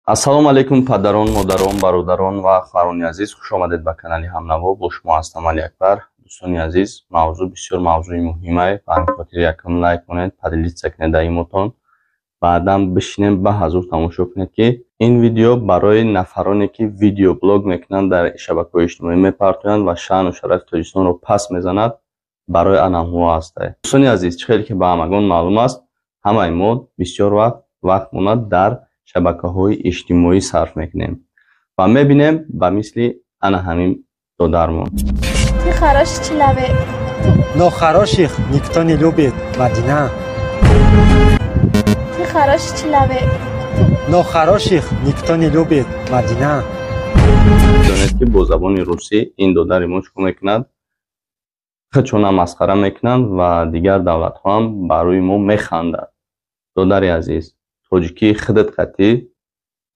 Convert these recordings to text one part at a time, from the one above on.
Ассалому алайкум, падарон, модарон, бародарон ва хоҳарони азиз, хуш омадед ба канали Ҳамнаво. Бо шумо ҳастам Алиакбар. Дӯстони азиз, мавзӯъ бисёр мавзӯи муҳимае. Ба ҳамин хотир якум лайк кунед, поделиться кунед дар имотон. Баъдан бишинем, ба ҳазур тамошо кунед, ки ин видео барои нафароне, ки видеоблог мекунанд, дар шабакаҳои иҷтимоӣ мепартоянд ва шаъну шарафи Тоҷикистонро пас мезанад, барои анамҳо ҳастае. Дӯстони азиз, чӣ хеле ки ба ҳамагон маълум аст, ҳамаи мо бисёр вақт вақтмона дар шабакаҳои иҷтимоӣ сарф мекунем ва мебинем ба мисли ана ҳамин додармон. Ты хороший человек. Но хороших никто не любит, Мадина. Ты хороший человек. Но хороших никто не любит, Мадина. Донед, ки бо забони русӣ ин додари мо чӣ мекунад, худшона масхара мекунанд ва дигар давлатҳо ҳам ба рӯи мо механдад. Додари азиз, тоҷикии худат қатӣ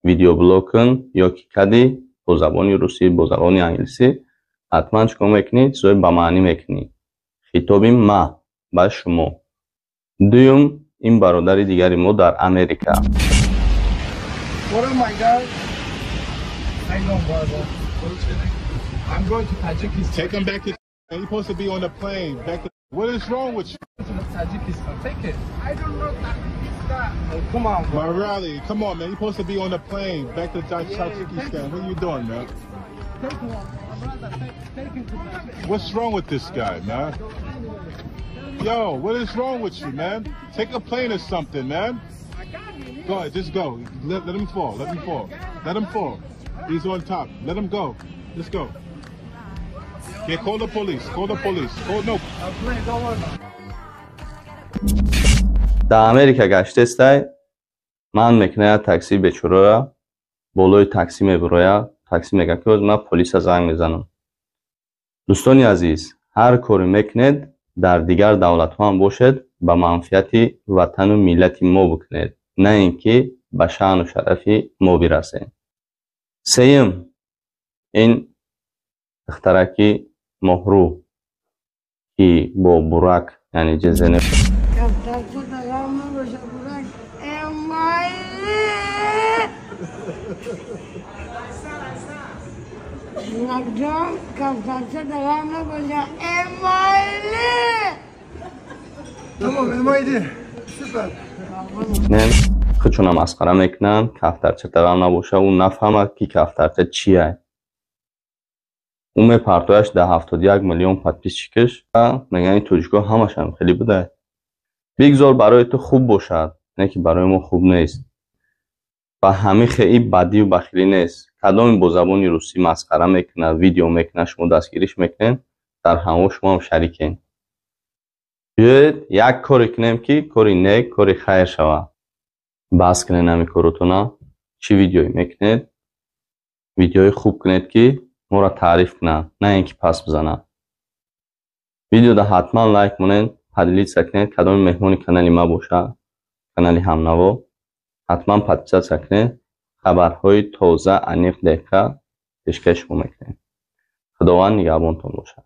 видеоблог кун ё ки кади бо забони русӣ, бо забони англисӣ ҳатман чӣ кор мекунӣ, чизҳои ба маънӣ мекунӣ. Хитоби ма ба шумо. Дуюм, ин бародари дигари мо дар Америка. What up, my guy? How you doing, brother? I'm going to Tajikistan. Take him back to. He's supposed to be on the plane. Back to. What is wrong with you? To Tajikistan. Take it. I don't know Tajikistan. Oh, come on, bro. Morale, come on, man. You're supposed to be on the plane back to Tajikistan. What are you doing, man? Take one. My brother, take him to Tajikistan. What's wrong with this guy, man? Yo, what is wrong with you, man? Take a plane or something, man. Go ahead, just go. Let him fall. Let him fall. Let him fall. He's on top. Let him go. Let's go. Yeah, call the police. Call the police. Call no. Plane, don't worry. Дар Америка гаштестай, ман мекунад такси бечораро, болои такси мебурояд, такси мегӯяд, ки ман полиса занг мезанам. Дӯстони азиз, ҳар коре мекунед, дар дигар давлатҳо ҳам бошед, ба манфиати ватану миллати мо бикунед, на ин ки ба шаъну шарафи мо бирасед. Сеюм, ин духтараки моҳрӯ, ки бо Бурак, яъне ҷезене. Кафтарча дағам набоша, Бурак Эмоили. Буракҷон, кафтарча дағам набоша, Эмоили. Tamam, MID. Süper. Худшона масхара мекунанд, кафтарча дағам набоша, ӯ нафаҳмад, ки кафтарча чия. Ӯ мепартояш дар 71 миллион подписчикаш. Мегӯянд, ин тоҷикҳо ҳамашам хеле буда. Бигзор барои ту хуб бошад, не ки барои мо хуб нест. Ба ҳамин хеи бадию бахилӣ нест. Кадоме бо забони русӣ масхара мекунад, видео мекунад, шумо дастгириш мекунед, дар ҳамон шумоам шарикен. Биёед, як коре кунем, ки кори нек, кори хайр шавад. Бас кунед ҳамин коротона. Чӣ видеое мекунед, видеои хуб кунед, ки моро таъриф кунанд, на ин ки пас бизананд. Видеода ҳатман лайк монед, поделиться кунед. Кадоми меҳмони канали ма бошад, канали Ҳамнаво, ҳатман подписаться кунед. Хабарҳои тоза, аниқ, дақиқа пешкаши шумо мекунем. Худованд нигаҳбонтон бошад.